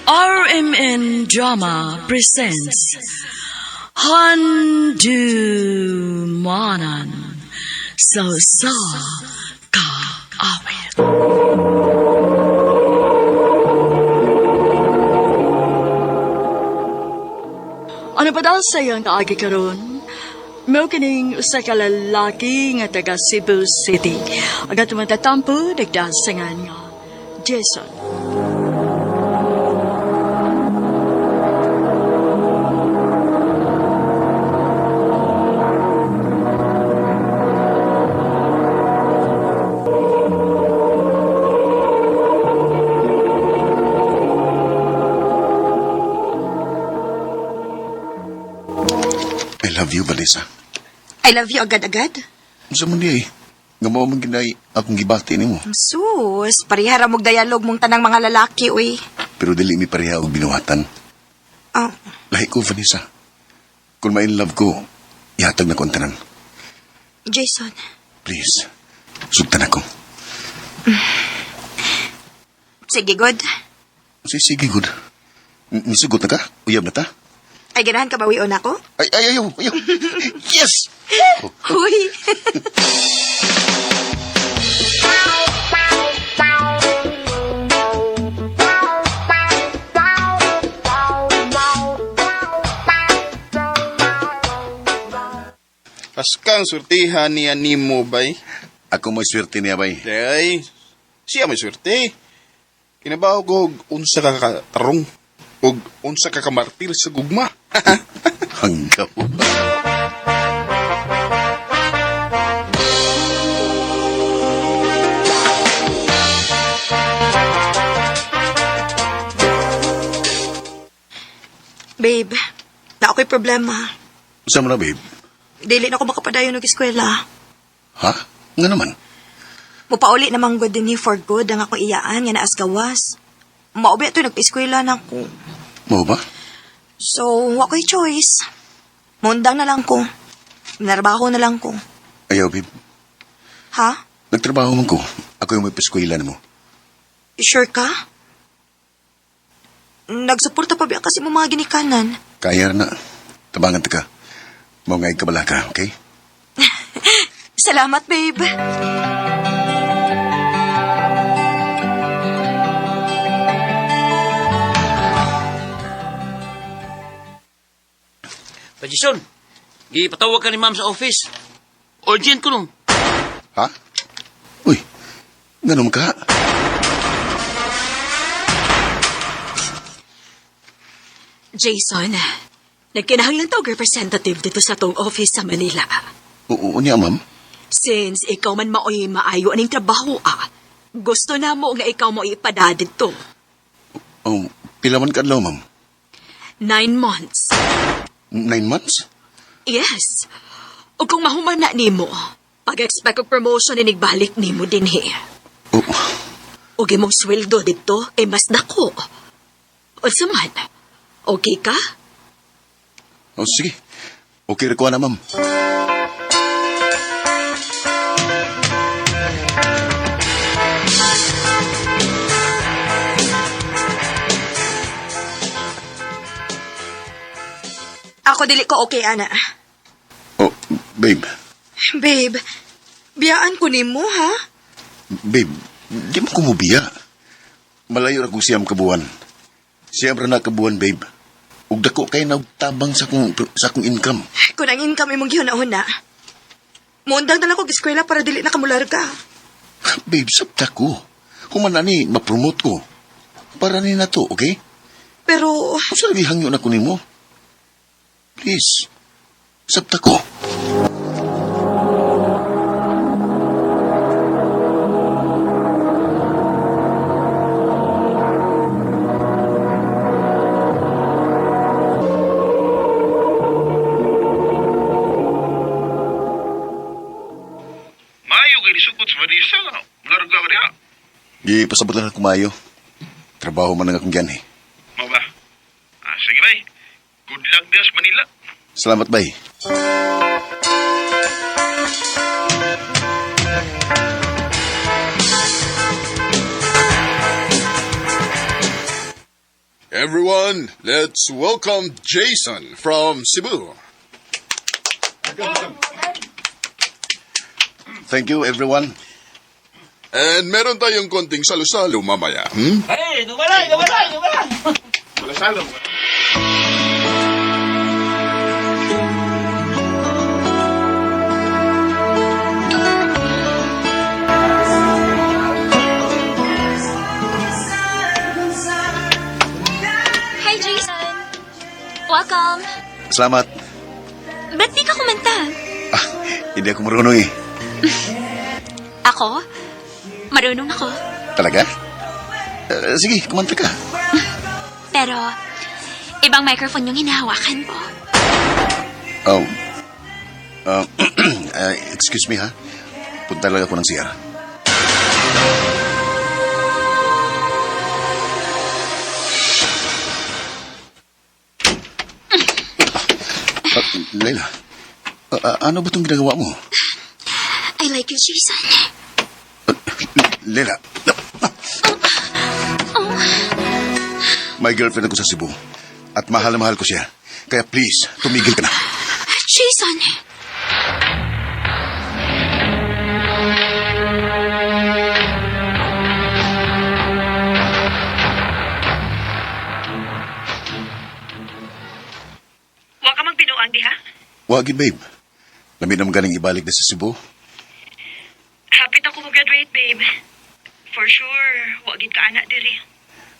RMN Drama presents Handumanan sa Sa Kaawit. Ano pa daw sa iyang kaagi karon? Mao kining usa ka lalaki nga taga Cebu City. Ang atong matatampo nagdasangan nga Jason. I love you, Vanessa. I love you agad-agad. Sa man di eh. Nga mao man ginay akong gibati nimo. Sus, parehara mog dialog mong tanang mga lalaki, uy. Pero dili mi pareha og binuhatan. Ah, Lahi ko, Vanessa. Kung ma-in love ko, ihatag na ko ang tanan. Jason, Please, sugtan ako. sige, good. Sige, sige, good. Nisugot na ka? Uyab na ta? Ay, ganahan ka bawion ako? Ay, ay, ayaw, ayaw. Yes! Oh, Huy! Paskang surtihan niya nimo bay. Ako may swerte niya, bay. Day, siya may swerte. Kinabaw ko og unsa ka katarong og unsa ka kamartir sa gugma. Hanggaw. Babe, na ako'y problema. Sa mo na, babe? Dili na ako makapadayon og eskwela. Ha? Nga naman. Mupauli namang good din ni for good ang akong iyaan nga naas gawas. Maubi ito, nagpa-eskwela na ako. Mao ba? So, wa ko'y choice. Mundang na lang ko. Narbaho na lang ko. Ayaw, babe. Ha? Nagtrabaho man ko. Ako yung may paskwela mo. Sure ka? Nagsuporta pa ba kasi mo mga ginikanan? Kaya na. Tabangan ta ka. Mao nga kabala ka, okay? Salamat, babe. Pa Jason, gipatawag ka ni ma'am sa office. Urgent ko nung. Ha? Uy, ganun ka? Jason, nagkinahanglan tawag representative dito sa tong office sa Manila. Oo, niya, ma'am. Since ikaw man maoy maayo aning trabaho ah, gusto na mo nga ikaw mo ipada dito. Oh, pila man kadlaw, ma'am? 9 months. 9 months? Yes. O kung mahuman na nimo, pag-expect og promotion inigbalik nimo dinhi. Oh, Og imong sweldo dito kay mas dako. Unsa man? Okay ka? oh sige. Okay, ra ko na, ma'am. Ako dili ko okay, ana. Oh, babe. Babe, biyaan ko nimo, ha? Babe, di mo kumubiya. Malayo ra kong siyam kabuan. Siyam ra na kabuan, babe. Ug dako kay nagtabang sa akong income. Kung ang income imong gihuna-huna, muundang na lang ko eskwela para dili na kamularga. Babe, sabta ko. Human na ni, ma-promote ko. Para ni na to, okay? Pero, Kung sa lagi hangyo na ko nimo. Please, sabta ko. Maayo kay nisugod sa Vanessa. Larga ka niya. Di, pasabot lang ako maayo. Trabaho man ang akong giyan eh. Mao ba? Ah, sige bay. Good luck diya sa Manila. Salamat, bay. Everyone, let's welcome Jason from Cebu. Thank you, everyone. And meron tayong konting salo-salo mamaya. Hmm? Hey, dumalay, dumalay, dumalay! Hi, Jason. Welcome. Salamat. Ba't di ka kumanta? Ah, hindi ako marunong eh. Ako? Marunong ako. Talaga? Eh, sige, kumanta ka. Pero, ibang microphone yung hinahawakan ko. Oh. Excuse me ha. Punta lang ako ng CR. Ah, Leila, ano ba itong ginagawa mo? I like you, Jason. Leila. May girlfriend ako sa Cebu. At mahal na mahal ko siya. Kaya please, tumigil ka na. Jason! Wa ka magbinuang diha? Wagi, babe. Lami naman galing ibalik na sa Cebu. Hapit ako mo-graduate, babe. For sure, wa gid ka ana diri.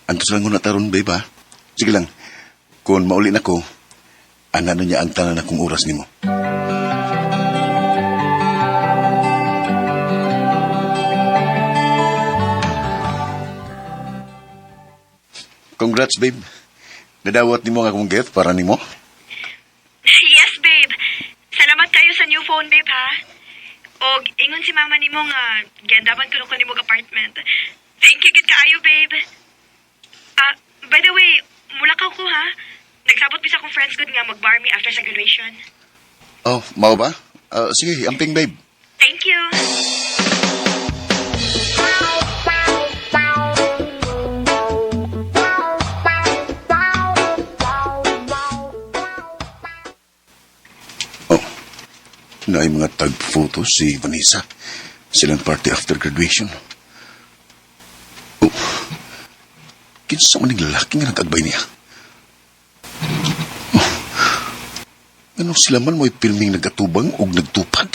Antos lang ko na taron, babe, ha? Sige lang. Kung mauli na ko, ana na niya ang tanan akong oras nimo. Congrats, babe. Nadawat nimo ang akong gift para nimo. Yes, babe. Salamat kayo sa new phone, babe, ha? Og ingon si mama nimo nga giandaman kuno ko nimo og apartment. Thank you gid kaayo, babe. Ah, by the way, mulakaw ko ha. Nagsabot bisa akong friends good nga mag-bar me after sa graduation. Oh, mao ba? Ah, sige, amping, babe. Thank you. Oh, naay mga tag photos si Vanessa. Silang party after graduation. Oh, kinsa man ning lalaki nga nag-agbay niya? Oh, ano sila man mo'y pirming nagatubang og nagtupad?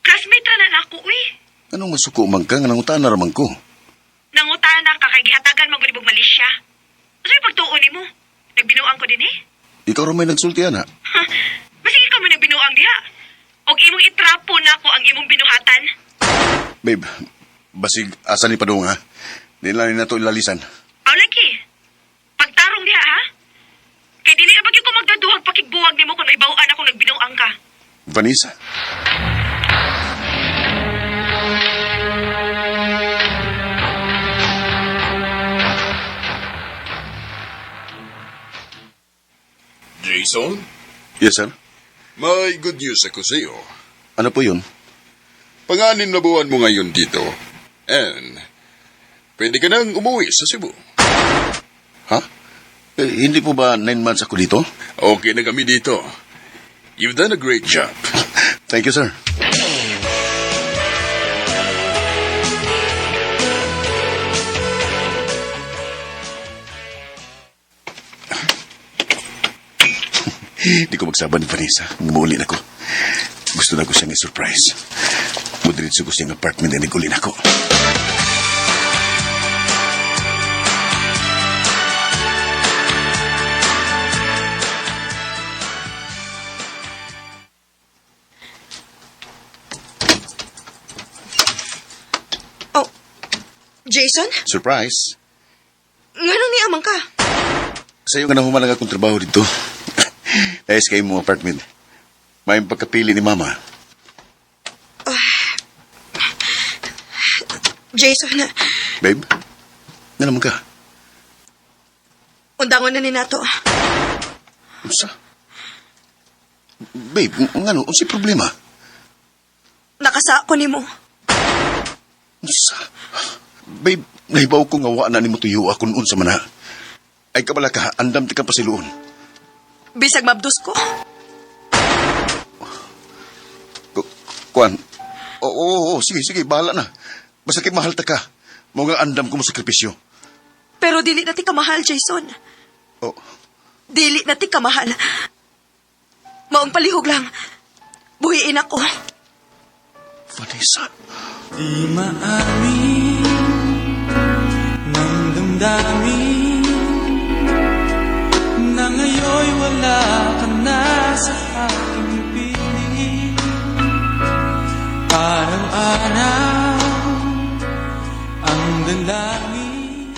Classmate ra na nako, uy. Anong masuko man ka nga nangutana ra man ko? Nangutana ka kay gihatagan man gud og Malaysia. Unsay pagtuo nimo? Nagbinuang ko dinhi? Ikaw ra may nagsulti ana. Ha, Masige ka mo nagbinuang diha. Og imong itrapo nako ang imong binuhatan. Babe, basig asa ni padung ha? Di lang ni nato ilalisan. Aw lagi. Pagtarong diha ha. Kay dili ra ko magdaduhag pakigbuwag nimo kung maibaw-an ako nagbinuang ka. Vanessa. Jason, Yes, sir. may good news ako sa iyo. Ano po yun? Panganim na buwan mo ngayon dito. And, pwede ka nang umuwi sa Cebu. Ha? Eh, hindi po ba 9 months ako dito? Okay na kami dito. You've done a great job. Thank you, sir. Hindi ko magsaba ni Vanessa. Ngumuli na ko. Gusto na ko siyang i-surprise. Mudiritso ko siyang apartment na naguli na ko. Oh, Jason? Surprise? Ngano ni amang ka? Sa iyo nga nahuman ang akong trabaho dito. Dahil sa imong apartment. May pagkapili ni Mama. Jason, Babe, nga naman ka? undangon na ni nato. Unsa? Babe, ngano, unsay problema? Nakasa ko nimo. Unsa? Babe, nahibaw ko nga wa na nimo tuyo akon unsa man ha. Ay kabala ka, andam ti ka pasiluon. Bisag mabdos ko. Kuan. Oo, oo, oo, sige, sige, bahala na. Basta kay mahal ta ka. Mao nga andam ko mo sakripisyo. Pero dili na ti kamahal, Jason. Oh, Dili na ti kamahal. Maong palihog lang. Buhiin ako. Vanessa. Di maamin ng damdamin na ngayon'y wala ka na sa aking piling. Araw-araw ang dalangin.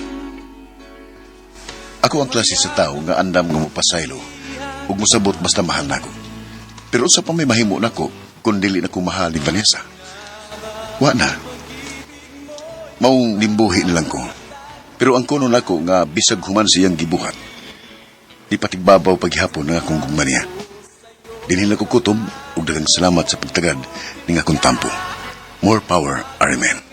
Ako ang klase sa tao nga andam nga mopasaylo ug mosabot basta mahal nako. Pero unsa pa may mahimo nako kung dili na ko mahal ni Vanessa? Wa na. Maong limbuhi na lang ko. Pero ang kuno nako nga bisag human siyang gibuhat. Di patigbabaw paghihapon nga akong gugma niya. Dinhi na ko kutob ug daghang salamat sa pagtagad ning akong tampo. More power, RMN.